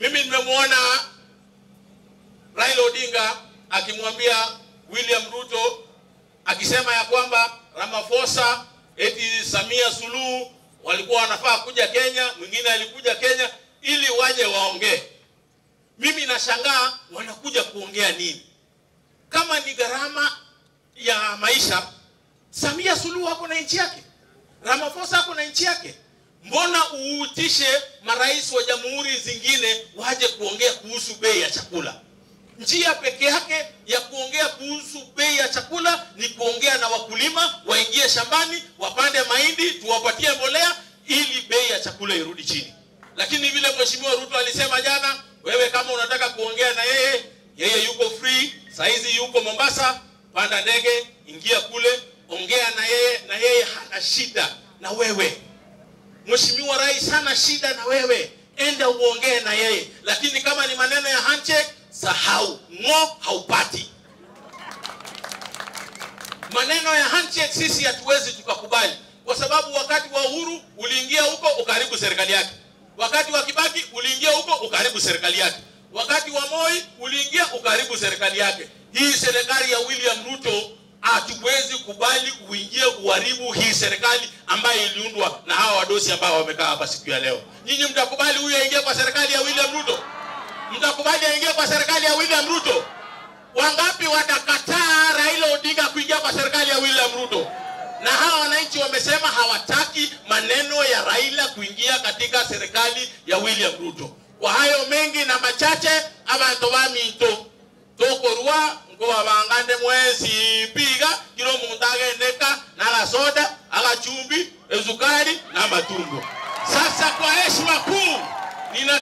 Mimi nimemwona Raila Odinga akimwambia William Ruto akisema ya kwamba Ramaphosa eti Samia Suluhu walikuwa wanafaa kuja Kenya, mwingine alikuja Kenya ili waje waongee. Mimi nashangaa wanakuja kuongea nini? Kama ni gharama ya maisha, Samia Suluhu ako na nchi yake, Ramaphosa ako na nchi yake. Mbona uutishe marais wa jamhuri zingine waje kuongea kuhusu bei ya chakula? Njia peke yake ya kuongea kuhusu bei ya chakula ni kuongea na wakulima, waingie shambani, wapande mahindi, tuwapatie mbolea ili bei ya chakula irudi chini. Lakini vile Mheshimiwa Ruto alisema jana, wewe kama unataka kuongea na yeye, yeye yuko free, saizi yuko Mombasa, panda ndege, ingia kule, ongea na yeye, na yeye hana shida na wewe. Mheshimiwa Rais hana shida na wewe, enda uongee na yeye. Lakini kama ni maneno ya handshake, sahau, ngo haupati. Maneno ya handshake sisi hatuwezi tukakubali, kwa sababu wakati wa Uhuru uliingia huko ukaharibu serikali yake, wakati wa Kibaki uliingia huko ukaharibu serikali yake, wakati wa Moi uliingia ukaharibu serikali yake. Hii serikali ya William Ruto hatuwezi kubali uingie uharibu hii serikali ambayo iliundwa na hawa wadosi ambao wamekaa hapa siku ya leo. Nyinyi mtakubali huyu aingie kwa serikali ya William Ruto? Mtakubali aingie kwa serikali ya William Ruto? Wangapi watakataa Raila Odinga kuingia kwa serikali ya William Ruto? Na hawa wananchi wamesema hawataki maneno ya Raila kuingia katika serikali ya William Ruto. Kwa hayo mengi na machache, abantu baminto tokorwa ngo abangande mwezi piga kilo muntage neka na soda ala chumbi esukari na matumbo. Sasa kwa heshima kuu nina